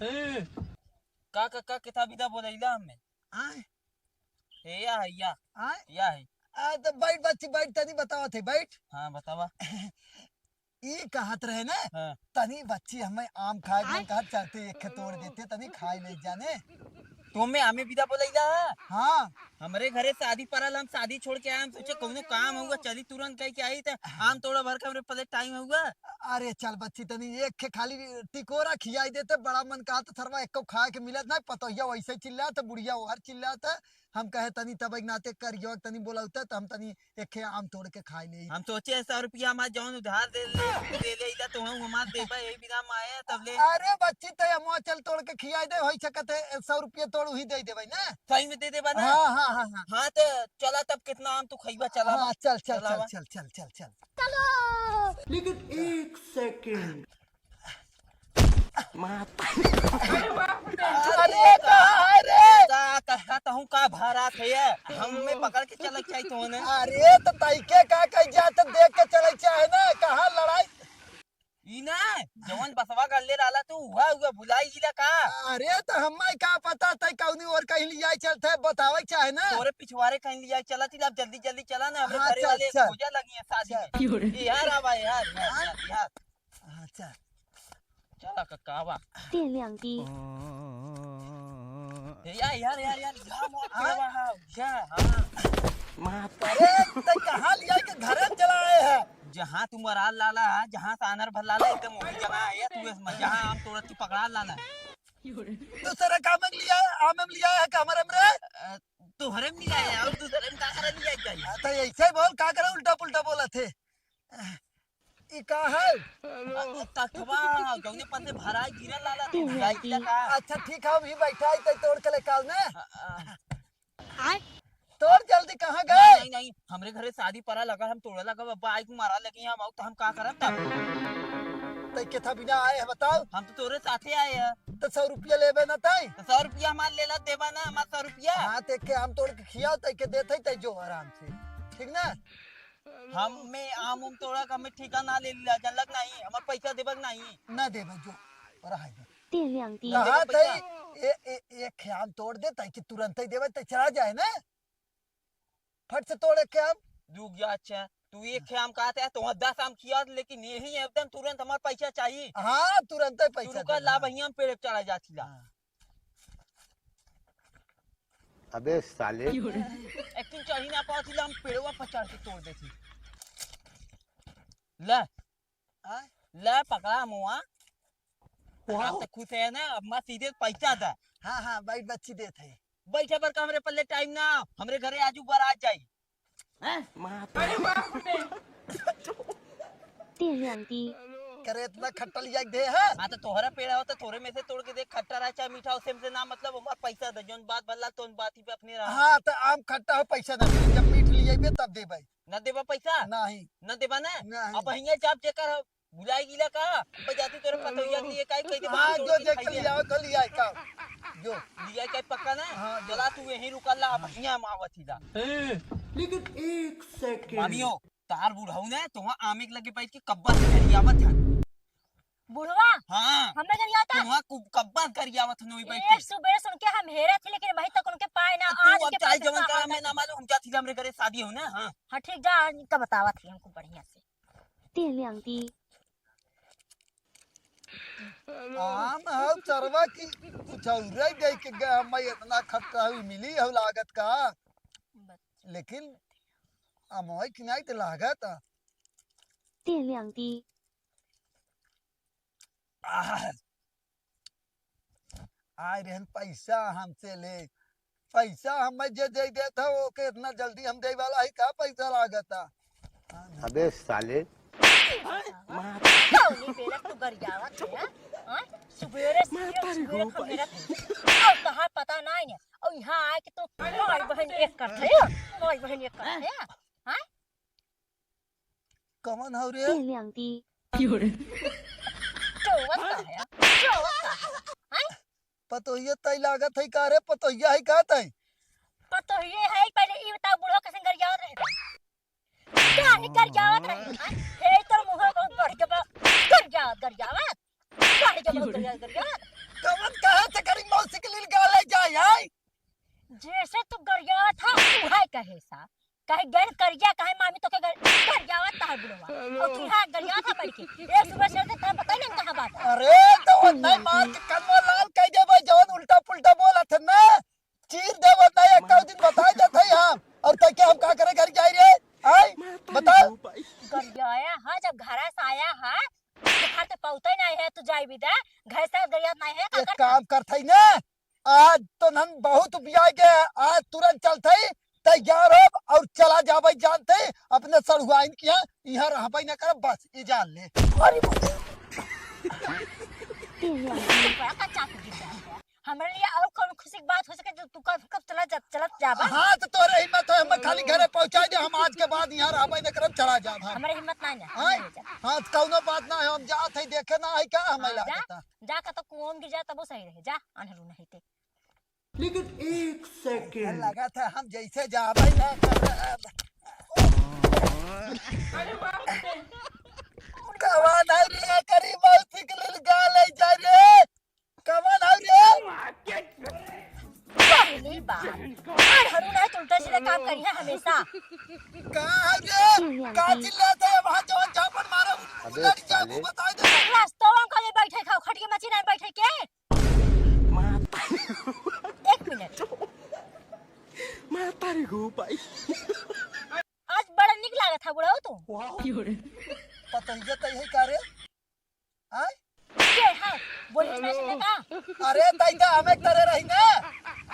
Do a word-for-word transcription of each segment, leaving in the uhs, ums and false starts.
का, का, का, कितना बिदा बोलैला हमें? आय? हे या है, या। आय? या है। आ, तो बैठ बच्ची, बैठ, तनी बतावत है, बैठ। हाँ, बतावा। ई कहत रहे ना, हाँ। तनी बच्ची हमें आम खाए के मन कहत, चलते एक खे तोड़ देते, तनी खाए ले जाने। तो हमें आमे बिदा बोलैला? हाँ। हमरे घरे शादी पड़ल, हम शादी छोड़ के आए, हम सोचे कौनो काम होगा, चली तुरंत कह के आई, त आम तोड़ा भर के हमरे पहले टाइम होगा। अरे चल बच्ची, तनी एक खे खाली टिकोरा खियाई देते, बड़ा मन कहत सरवा, एको खाए के मिलत ना, पतोहिया वैसे चिल्लात, बुढ़िया ओहर चिल्लात, हम कहे तनी तब एक नाते करियो, तनी बोलौते, त हम तनी एक खे आम तोड़ के खाए ले। हम सोचे सौ रुपया हमार जौन उधार दे ले, दे ले, इधर तो हम हमार देबा, यही बिना माया तब ले। अरे बच्ची, ते हम चल तोड़ के खियाई दे, होई सकत है, सौ रुपया तोड़ ही दे देबे ना। सही में दे देबा ना? हाँ, हाँ, हाँ, हाँ। हाँ, तो चला तब कितना आम तू खइबा, चला हाँ, बा। चल, चल, चला चल, बा। चल, चल, चल, चल। चलो। लेकिन एक सेकंड। अरे, का है रे? का, का, का, तहूँ का भरात है ये? हमें पकड़ के चलक चाहिए तो ने। अरे, तो तैके का कह जा, तो देख के चलक चाहे ना, कहाँ लड़ाई? ई ना, जवन बसवा गल्ले रहला तू, उहा, उहा भुलाई गइला का? अरे, तो हमें का पता, तै कौनी ओर कहीं लिया चलते, बतावे चाहे ना। तोरे पिछवारे कहीं लिया चला थी, अब जल्दी, जल्दी चला ना, हमरे हाँ, घरे चल, वाले चल। खोजा लगी है शादी चल। में। ये यार, आवा यार, यार, हाँ? यार, यार। हाँ, चल। चला कक्का, आवा। 电亮的。 ए, यार, यार, यार, यार, या मौत हाँ? के बा, हाँ, या, हाँ। अरे, तै कहाँ लिया के घरे चला आए है? जहाँ तू मराल लाला है, जहाँ सानर भर लाला, एकदम वही जगह है, तू इस म-, जहाँ आम तोड़त तू पकड़ा लाला। दूसरा काम में लिया है, आम में लिया है, कमरे में रे? अ, तोहरे में लिया है, और दूसरे में का करे लिया जाई? हाँ, तो ऐसे ही बोल, का करे उल्टा पुल्टा बोलत है? ई का है? अ, तथवा, जौने पर से भराई गिरल लाला, तू भुलाई गिरा का? अच्छा, ठीक है, हम ही बैठा है, तो तोड़ के ले काल में। अ, अ। आय? तोड़ जल्दी, कहाँ नहीं, गए? नहीं, नहीं, हमरे घरे शादी पड़ा लगा, हम तोड़े लगा, बाबा, आई मारा लगी, हम आऊ, तो हम का करब तब? तै केथा बिना आए है, बताओ? हम तो तोरे साथे आए हैं। तो सौ रुपया लेबे ना तै? तो सौ रुपया हमार लेला, देबा ना हमार सौ रुपया? हाँ, ते के आम तोड़ के खियाओ, तै के देत है, तै जो आराम से, ठीक ना? हमें आम उम तोड़ा के हमें ठेका ना ले लीला, जानलक नहीं, हमार पैसा देबक नहीं। ना देबे जो, रहा दे। 电亮的。 कहा पैसा। तै, ए, ए, एक खे आम तोड़ दे, तै कि तुरंत ही देबे, तै चला जाए ना। फट से तोड़े के आम। रुक जा, अच्छा, तू एक खे आम कहते है, तो वहाँ दस आम खिया, लेकिन यही एकदम तुरंत हमार पैसा चाहिए। हाँ, तुरंत ही तू पैसा रुका, दे, ला हाँ। भैया, हम पेड़ पे चढ़ा जाती ला। हाँ। अबे साले। एक दिन चढ़ी ना पावत ही, हम पेड़वा पर चढ़ के तोड़ देती। ले। आय? ले, पकड़ा मुआ। वाह। आप तो खुश है ना, अब मैं सीधे पैसा दा। हाँ, हाँ, बैठ बच्ची देत है। बैठे पर का हमरे पल्ले टाइम ना, हमरे घरे आजू बारात जाई। हैं? अरे बाप रे। तेल आंटी। करे इतना खट्टा लिया के दे है? हाँ, तो तोहरा पेड़ हो, तो तोरे में से तोड़ के दे, खट्टा रहा चाहे मीठा, उसे हमसे ना मतलब, हमार पैसा दे, जौन बात भला, तौन बात ही पे अपने रहा। हाँ, तो आम खट्टा हो, पैसा दे, जब मीठ लिया बे, तब दे भाई। ना देबा पैसा? नहीं। ना देबा ना? नहीं। अब हियाँ जाब जेकर बुलाई गिला का? बजाती तोरे पतोहिया के लिए काई कह दे, हाँ, बाकी जो तोरे देख के खाइए। लिया, तो लिया का? जो। लिया का पक्का ना? हाँ, जो। चला तू यहीं रुका ला, अब हियाँ हम आवत ही ला। ए, लेकिन एक सेकंड। मामियो, तार बुढ़ऊ ने, तोहा आमे के लगे बैठ के कब्बा से गरियावत है। बुढ़वा? हाँ। हमें गरियावत है? तोहा कु-, कब्बा से गरियावत है, नोई बैठ ए, के। सुबह सुन के हम हेरत ही, लेकिन वहीं तक उनके पाए ना, तू आज अब के चाहे पाए जवन करा, हमें ना मालूम, हम जाती हमरे घरे शादी हो ना, हाँ। हाँ, ठीक, जा, इनका बतावत ही हमको बढ़िया से। 电亮的。 आम हौ चरवा की कुछ औरे दे के गए, हमें इतना खट्टा हौ मिली हौ लागत का। लेकिन अमोय की नहीं तो लागत। 电亮的। आह। आय रहन पैसा हमसे ले, पैसा हमें जे दे देत है, ओके इतना जल्दी हम दे वाला है का? पैसा लागत है। अबे साले। कौनी बेरा तू गरियावत है, हाँ? हाँ? सुबेरे से, माता रे सुबेरे गो का मेरा, और तहार पता नहीं है, और यहाँ आए कि तू भाई बहन एक करते हो, भाई बहन एक करते हो, हाँ? कवन हौ रे? 电亮的。 रोवत का है? रोवत का है? हैं? पतोहिया तई लागत है का रे? पतोहिया है का तई? पतोहिया है, पहले ई बताओ, बुढ़वा कैसे गरियावत रहे? क्या नहीं गरियावत रहे? हैं? हे तोर मुँह बहुत बढ़ के बा-, गरियावत, गरियावत। बढ़ के बहुत गरियावत, गरियावत। कवन कहे सा, कहे गैर करिया, कहे मामी तो के गैर करियावत तहार बुढ़वा। और तू यहाँ गरियावत है बैठ के। एक सुबह से तो तब पता ही नहीं कहाँ बात है। अरे तो वो नहीं मार के कनवा लाल कह देबे, जवन उल्टा पुल्टा बोलत है ना, चीर देबे नहीं, एक दिन बताई देत है हम। और तो क्या हम का करे घर जाई रे? आई बताओ। गरियाया है, जब घरा से आया है, घर से पहुँचते नहीं है, तू जाई भी दे, घर से गरियात नहीं है, का एक करता? काम करत है ना, आज तो हम बहुत उबिया गए, आज तुरंत चलत है, तैयार हो और चला जाबे जानते, अपने सड़ुआइन के यहाँ, यहाँ रहबे न करब, बस ई जान ले। अरे बाप रे। बड़ा कच्चा तू गिर गया है। हमरे लिए और कौन खुशी की बात हो सके जो तू कब, कब चला जा, चलत जाबा? हाँ, तो तोरे हिम्मत हो, हमें खाली घरे पहुँचा दे, हम आज के बाद यहाँ रहबे न करब, चला जाब हम। हमरे हिम्मत ना है, हाँ? हमरे जा। हाँ, तो कौनो बात ना है, हम जात है, देखे ना है का हमें हाँ, जा, लागता। जा का तो कुआं गिर जा तबो सही रहे, जा, अनहरू नहीं ते। लेकिन एक सेकंड। लगा था हम जैसे जाबे ना करब। अरे बाप रे। कवन है रे, करी मौसी के लिए गाल है जा रे। कवन है रे? पहली बार। अनहरू नहीं तो उल्टा सीधा काम करी है हमेशा। का है रे? का चिल्लात है? वहाँ जवन झापड़ मारा, अबे उलट जा, साले। बताई दे। रास्तवा में कहीं बैठे खाओ, खटिया मची नहीं बैठे के? एक मिनट। माता रे गो भाई। आज बड़ा निक लागत है बुढ़ऊ तू। पतोहिया तो यही का रे? आय? के है? बोली ना सुने का? अरे तई तो आमे के तरे रही ना।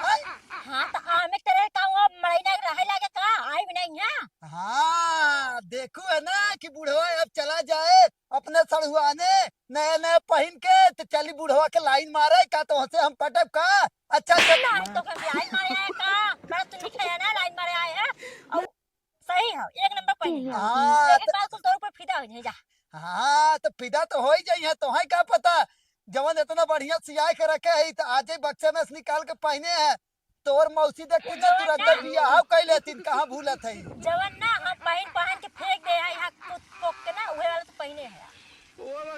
आय? हाँ तो आमे के तरे का वो मड़ई ना रहे लागे का? आई भी नहीं है। हाँ, देखू है ना कि बुढ़वा अब चला जाए अपने सड़ुआने नया नया पहिन के, तो चली बुढ़वा के लाइन मारे का, तो हंसे हम पटब का? अच्छा, अच्छा। लाइन तो कभी लाइन मारे आए का? बड़ा तू लिखे है ना, लाइन मारे आए हैं। और सही है, एक नंबर पहिन है। हाँ, एक तो बार कुल तोर ऊपर फिदा हो जाए, जा। हाँ, तो फिदा तो हो ही जाई है, तो है का पता, जवन इतना बढ़िया सियाए के रखे है, तो आज ही बक्से में से निकाल के पहिने है। तोर मौसी देख कुछ तुरंत बियाह कइ लेतिन, कहाँ भूलत है? जवन ना हम पहिन पहिन के फेंक दे है, यहाँ कुछ पोक के ना, उहे वाला तो पहिने है।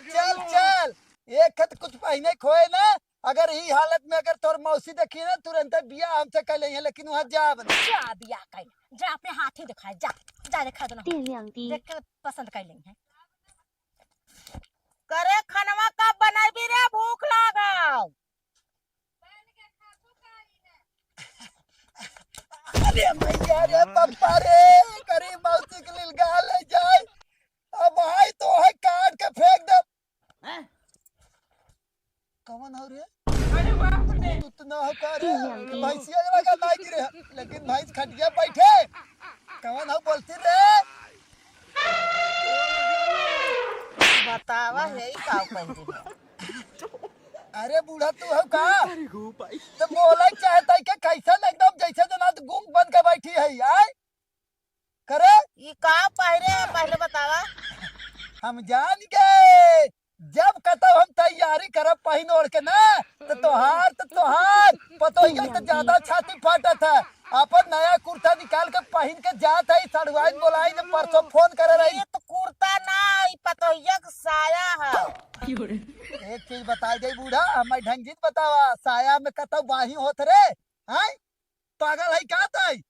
चल, चल, एक खत कुछ पहिने खोए ना, अगर ई हालत में अगर तोर मौसी देखी ना, तुरंत बियाह हमसे कइ लेइहे, लेकिन वहाँ जाब ना। जा बियाह कइ, जा अपने हाथी दिखाए, जा, जा दिखा दो ना। देख के पसंद कइ लेइहे। करे खनवा कब बनइबी रे, भूख लागल। अरे मैया रे पप्पा रे, करी मौसी के लिए गाल है जाए। अब भाई तो है काट के फेंक दे। हैं? कवन हो रे? अरे बाप रे। तू तो ना हो का रे? भैंसिया लगा ना गिरे, लेकिन भैंस खटिया बैठे। कवन हो बोलती रे? बतावा, यही का कह रही है? अरे बूढ़ा, तू हो का? अरे हो भाई। तो बोला चाहता है कि कैसन एकदम जैसे जना तो गूंग बन के बैठी है, आय? करे? ई का पहिरे है, पहले बतावा। हम जान गए, जब कतौ हम तैयारी करब पहिन ओढ़ के ना, तो तोहार, तो तोहार पतोहिया से ज्यादा छाती फाटत है। अपन नया कुर्ता निकाल के पहिन के जात है, सड़ुआइन बोलाई ने परसों फोन करे रही। ई तो कुर्ता ना, ई पतोहिया के साया है। एक चीज बताई दे बूढ़ा, हमारे ढंग जीत बतावा, साया में कतौ बाही होत रे, हैं? पागल है का तई?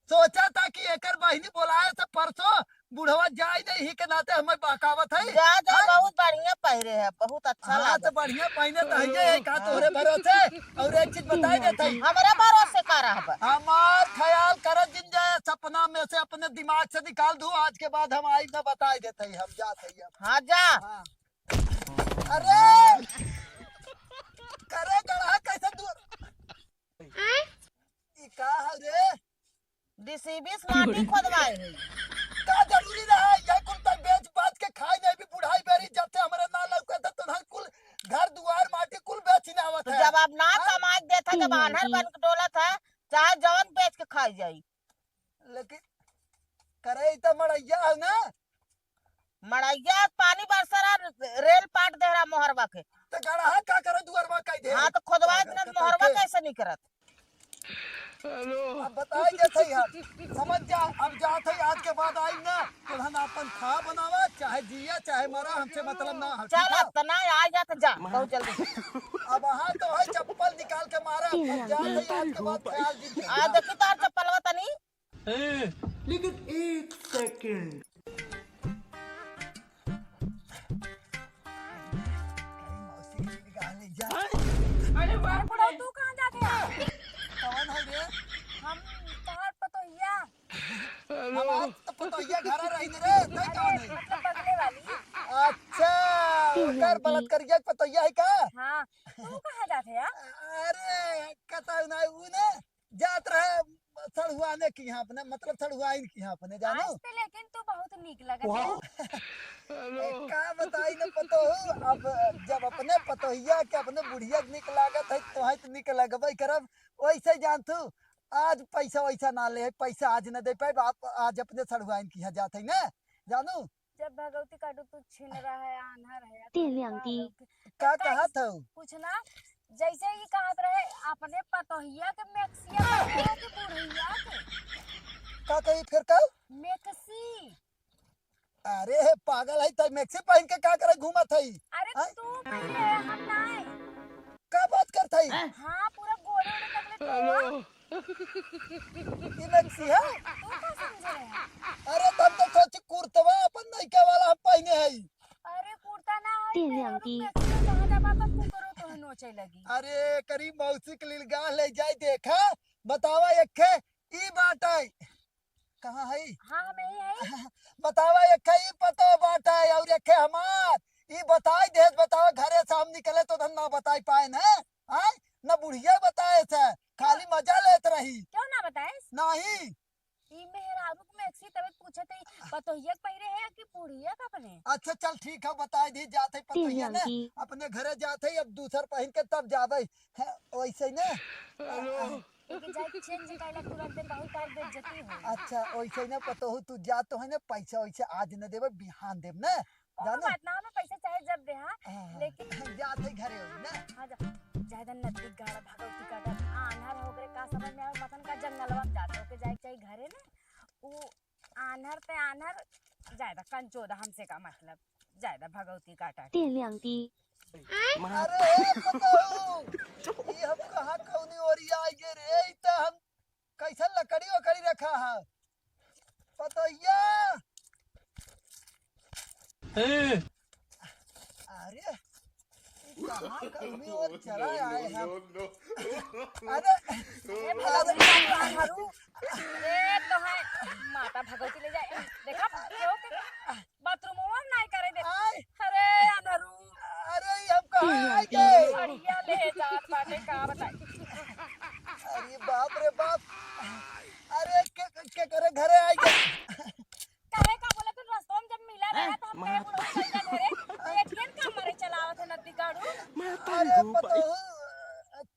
सोचा था कि एकर बहिनी बोलाए से परसों बुढ़वा जाए नहीं ही के नाते हमें बहकावत है। जा, जा, हैं? बहुत बढ़िया पहिरे है, बहुत अच्छा हाँ, लागत। तो बढ़िया पहिने तो है, ये का तोहरे भरोसे। और एक चीज बताई देत है। हमरे भरोसे का रहबा? हमार ख्याल करत जिन जाए, सपना में से अपने दिमाग से निकाल दू। आज के बाद हम आई ना बताई देत है, हम जात है अब। हाँ, जा। हाँ। अरे! करे गड़हा कैसे दूर? आय? ई का है रे? डीसीबी से माटी खोदवाए है। का जरूरी रहा? ये कुल तक बेच बाच के खाई नहीं भी बुढ़ाई बेरी जब से हमरे ना लौके थे तो ना कुल घर दुआर माटी कुल बेच ही ना आवत तो है। जब आप ना हाँ? कमाई देत है, जब आन्हर बन के डोलत है, चाहे जवन बेच के खाई जाई। लेकिन करे ई त मड़ैया है ना? मड़ैया पानी बरसरा रेल पाट देहरा मोहरवा के। त गड़हा का करे दुआरवा कह दे। हाँ, तो खोदवा पागल इतना के मोहरवा तरीके। कैसे नहीं करत? अब बताई देत है यार, समझ जा, अब जात है, आज के बाद आई ना, तो हम अपन खा बनावा, चाहे जिया, चाहे मरा, हमसे मतलब ना हो, चल, ठीक है? अब तना आ जा तो जा, बहुत जल्दी। अब हाँ तो है, चप्पल निकाल के मारा, अब जात है, आज के बाद ख्याल जिन आ, देखी तार चप्पलवा तनी। लेकिन एक सेकंड। अरे बुढ़ऊ, तू कहाँ जात है? कौन है रे? हम तोहार पतोहिया। हमार तो पतोहिया घरा रही रे, तै कौन है? मतलब बगले वाली। अच्छा, ओकर बलत करिया के पतोहिया है का? हाँ, तू कहाँ जात है यार? अरे, कतौ ना, ऊ ना जात रहे सड़ुआने की यहाँ अपने, मतलब सड़ुआइन की यहाँ अपने, जानो? आज तो लेकिन तू बहुत नीक लगत है। ए, का बताई न पतोहू, अब जब अपने पतोहिया के अपने बुढ़िया के नीक लागत है, तोहई तो नीक लगबे करब। वैसे जान तू, आज पैसा वैसा ना ले, पैसा आज न दे पाए, आप आज अपने सड़ुआइन की यहाँ जात है ना, जानू? जब भगवती काटू तू छिन रहा है, आन्हर है, तेल आंटी। का कहत हऊ? कुछ ना, जैसे ही कहत रहे, अपने पतोहिया के मेक्सिया पहने हो कि बुढ़िया के? का कही फिर का? मेक्सी। अरे हे पागल है, तै मेक्सी पहन के का करे घूमत है? अरे हैं? तू पहले है, हम नाई। का बात करत है? हाँ, पूरा गोरे ओरे तक ले तो। ई मेक्सी है? तू का समझे रहे? अरे, तब तो सोची कुर्तवा अपन नइका वाला हम पहिने हई। अरे, कुर्ता ना है, तेरे मेहरारू आंटी। मेक्सी में कहाँ जाबा तो कुकरो तो नोचे लगी। अरे, करी मौसी के लीलगाह ले जाई, देखा, बतावा एक्खे ई बाटै। कहाँ है? हाँ, हम यही है। बतावा, एक्खे ई पतो बाटै और एक्खे हमार। ई बताई देत, बतावा, घरे से हम निकले तो धन ना बताई पाए न। आय? न बुढ़िया बताए से, खाली मजा लेत रही। क्यों ना बताए? नहीं। ई मेहरारू के मेक्सी तबे पूछत है, पतोहिया के पहिरे है कि बुढ़िया के अपने? अच्छा, चल ठीक है, बताई दी, जात है पतोहिया ने, अपने घरे जात है, अब दूसर पहिन के तब जाबे। है, वैसे ही ना। हेलो। एक जाए चेंज कैला तुरंत बहुत बार बेइज्जती हो। अच्छा, वैसे ही ना पतोहू, तू जा तो है ना, पैसा वैसे आज न देबे, बिहान देब ना। कोनो जानू? बात ना, हमें पैसा चाहे जब दे, हाँ, हाँ, हाँ। लेकिन जात है घरे होई ना। हाँ, जा। जाए दे नदी गाड़ा भगवती काटा, आन्हर हो गए, का समझ में आवे, पता न का जंगलवा में जात हो के जाए के चाही घरे ना। उ आन्हर ते आन्हर, जाए दे कंचोदा, हमसे का मतलब, जाए दे भगवती काटा। तेल आंटी। अरे ए पतोहू, ई हम कहाँ कौनी ओरिया आइगे रे, ई त हम कैसन लकड़ी ओकड़ी रखा है? पतोहिया! ए! अरे, ई कहाँ कौनी ओर चला आए हम? अरे, ए, भगवती, ए, तो है, माता भगवती ले जाए। देखा, केहू के बाथरूमवा में नाई करे दे। आय। अरे, अनरू। अरे, ई हम कहाँ आए गए? अड़िया ले जात बाटे, का बताई? अरे बाप रे बाप। अरे, के, के करे घरे आए गए? काहे का बोला तू, रस्तवा में जब मिला रहा तो हम कहे बुढ़ऊ चल जा घरे। एटीएम का मारे चलावत है नदी गाड़ू। अरे पतोहू,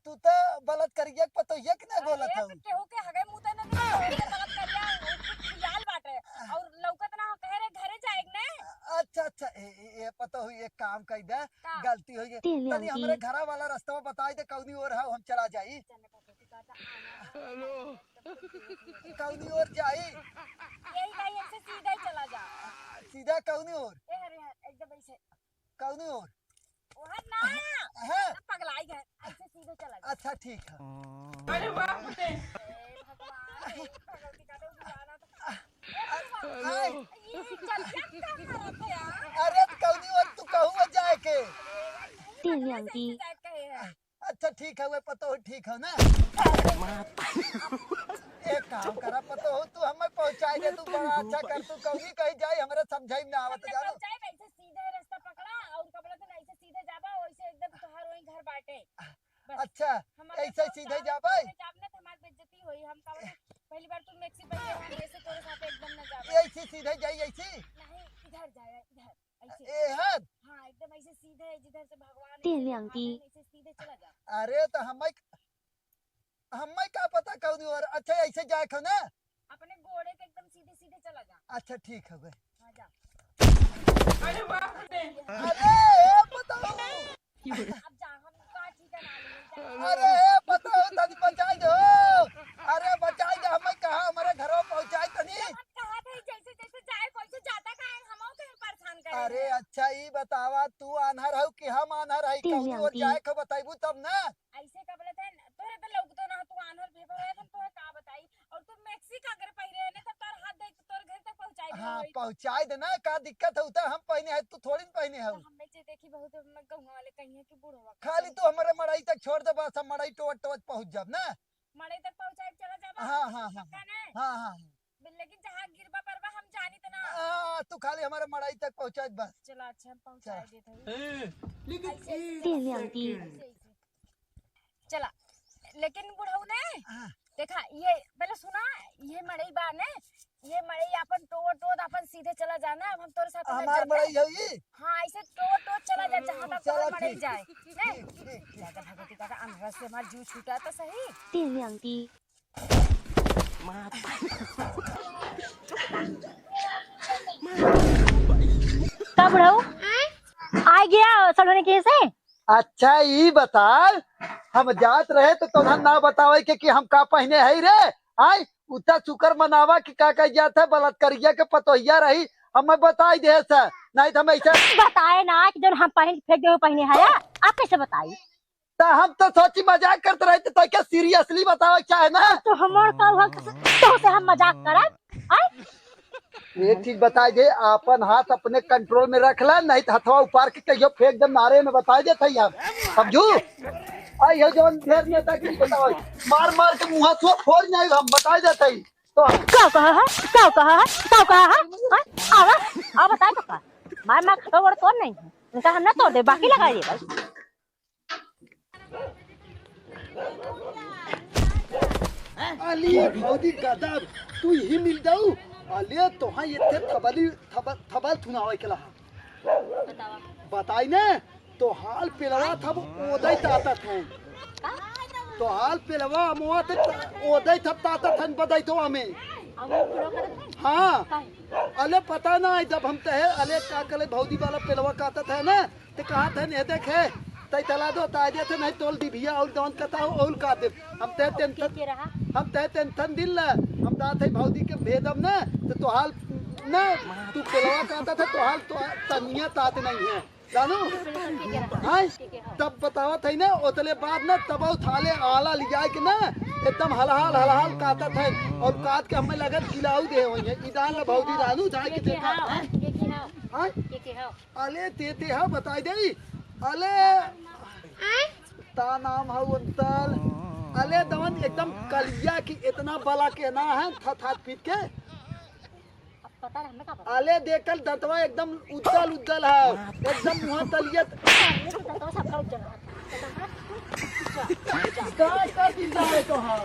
तू तो बलत करिया के पतोहिया के ना बोलत अरे, हऊ। तो केहू के हगे मुँह ते ना निकले, केहू के बलत करिया, उ खियाल बाटे। और लौकत ना हो, कहे रे घरे जाएग ने। अच्छा, अच्छा, ए, ए, ए, पतोहू, एक काम कई दे, का? गलती हो गई। तेल तनी आंटी। हमरे घरा वाला रस्तवा बताई दे, कौनी ओर हऊ, हम चला जाई। चले पतोहू, का, का, आना, हेलो। कौनी ओर जाई? यही जाई, ऐसे सीधा ही चला जा। सीधा कौनी ओर? ए, अरे, एकदम ऐसे। कौनी ओर? ओहर ना। हाँ। ना पगलाई गए। ऐसे सीधे चला जा। अच्छा, ठीक है। अरे बाप रे। ए भगवान, ए भगवती का तो बुलाना था। ए भगवान, आय। ये गलतियाँ क्या करत है यार? अरे, तो कौनी ओर तू कहू जाए के? ए भाई, तेल आंटी। ऐसे जाए के है। अच्छा, ठीक है, वे पतोहू ठीक है ना? एक काम करा पतोहू, तू हमें पहुँचाई दे, तू बड़ा अच्छा कर, तू कौनी कहीं जाई, हमरा समझाई में ना आवत, जानो? पहुँचाई, वैसे सीधे रास्ता पकड़ा और का बोलत है ना, ऐसे सीधे जाबा, वैसे एकदम तोहार वही घर बाटे। बस, अच्छा, हमारे ऐसे साथ सीधे जाबा? जाब ना तो हमार बेइज्जती होई, हम का बोलत, पहली बार तू मेक्सी पहले हम ऐसे तोरे साथ एकदम ना जाबा। ऐसे सीधे जाई, ऐसे? नहीं, इधर जाए, इधर। ऐसे। ए हद। हाँ, एकदम ऐसे सीधे, जिधर से भगवान तेल ऐसे आंटी। आवे, ऐसे सीधे चला जा। अरे, तो हमें, हमें का पता कौनी ओर? अच्छा, ऐसे जाए खो ना? अपने गोड़े के एकदम सीधे सीधे चला जा। अच्छा, ठीक है बे। हाँ, जा। अरे बाप रे। अरे, ए, बताओ। अब जा, हम का ठीक है ना लेंगे, जा। अरे, ए, बताओ, तनी बचाई दो। अरे, बचाई दो, हमें कहाँ, हमारे घरों पहुँचाई तनी। हम कहा थे, जैसे, जैसे जाए, वैसे जाता का है, हम के परेशान करेंगे। अरे, अच्छा, ई बतावा, तू आन्हर हऊ कि हम आन्हर हई? तेल कौनी ओर आंटी। जाए के बताइबू तब ना। ऐसे का बोलत है, तोरे तो लौकतो ना, तू आन्हर भेपर है, हम तोहे का बताई? और तू मेक्सी का करे पहिरे है, नहीं तो तोर हाथ दे के तोर घर तक पहुँचाई दे हाँ, होई। पहुँचाई दे ना, का दिक्कत है, उतर हम पहिने है, तू थोड़ी न पहिने है। तो हमें जे देखी बहुत हम गौवा वाले कहीं है कि बूढ़वा खाली कैसे तू हमारे मड़ई तक छोड़ दे, बस हम मड़ई टोवत टोवत पहुँच जाब ना। मड़ई तक पहुँचाई चला जाबा। हाँ, हाँ, हाँ, पक्का हाँ। ना? हाँ, हाँ, हाँ। बिल-, लेकिन जहाँ गिरबा परबा हम जानी त ना। हाँ, तू खाली हमारे मड़ई तक पहुँचाई बस। चला, अच्छा, हम पहुँचाई चला। देत हई। ए, लेकिन ऐसे, ऐसे, ऐसे, ऐसे, ऐसे। चला, लेकिन बुढ़ऊ ने, हाँ। देखा, ये पहले सुना, ये मड़ई बा ने, ये मड़ई अपन टोट टोट अपन सीधे चला जाना, अब हम तोरे साथ ना हमार जाते। मड़ई है ये? हाँ, ऐसे टोट टोट चला जा, जहाँ तक चला, तोहर मड़ई ठीक, जाए, ठीक, ने? ठीक, ठीक, ठीक। दादा भगवती दादा, अंधरा से हमार जीव छूटा तो सही। तीन आंटी। का बुढ़ऊ? आय गया सलोनी के से? अच्छा, ई बताओ, हम जात रहे तो तोहन ना बतावे के कि हम का पहिने हई रे? आय, उतना शुक्र मनावा कि का कह जात है, बलात्कारिया के पतोहिया रही, हमें बताई दे से, नहीं तो हम ऐसे बताए ना कि जौन हम पहिन के फेंक दे, वो पहिने हया, आप कैसे बताई? तो हम तो सोची मजाक करत रहे, तो तोके seriously बतावे के चाहे ना। तो हमार का हुआ, तो से हम मजाक करब? आय? एक चीज बताई दे, आपन हाथ अपने control में रख ला, नहीं तो हथवा उपार के कहियो फेंक दे नारे में, बताई देत हई हम, समझू? आई हो जौन ढेर नेतागिरी बतावे, मार मार के मुंह से फोड़ नहीं, हम बताई देत हई। तो का कहा है? का कहा है? का कहा है? हाँ? आवा, आवा बताए तो का? मार मार के तोड़ तोड़ नहीं है। इनका हम ना तोड़ दे, बाकी लगाई दे बस। अली भौजी गदर, तू ही मिल जाऊ। अले तोहा ये थे थबली, थबल, थबल थुनावे के लहा। बतावा। बताई ने, तोहाल पेलवा थब ओदई तातत हैं। का? तोहाल पेलवा मोआ थे ओदई थब तातत हैं बदई तो हमें। अब वो पूरा करत हैं? हाँ। काहे? अले पता ना है, जब हम तहे, अले का कले भौजी वाला पेलवा कातत है ना, ते कहा थे, "नहीं देखे, तई तला दो, ताजे थे, नहीं तोल दी भैया, और दौन कता हो, और का दे।" हम तहे के, tension, के रहा? हम तहे tension दिल ला, हम दा थे भौजी के भेदम ना, तो तोहाल ना, तू पेलवा कहता था, तोहाल तो तनिया तात नहीं है, जानू? के, के रहा? हाँ? के, के हो? तब बतावा थे ना, उतले बाद ना, तब उठाले आला लिया के ना, एकदम हलहाल, हलहाल काटत है, और काट के हमें लगत गिलाऊ दे होई है, इदान ला भौजी जानू, जाए के के, के देखा, हो? हाँ? के, के हो? हाँ? के, के हो? अले ते ते हा बताई दे। अले आय? ता नाम हा अंतल। अले दवन एकदम कलिया की इतना बला के ना है, थथात पीट के। अब पता रहा, हमें का पता? अले देखल दंतवा एकदम उज्जल उज्जल है, एकदम मुँह तलियत। अरे तो दंतवा सबका उज्जल है। का कर दी जाए तो हाँ।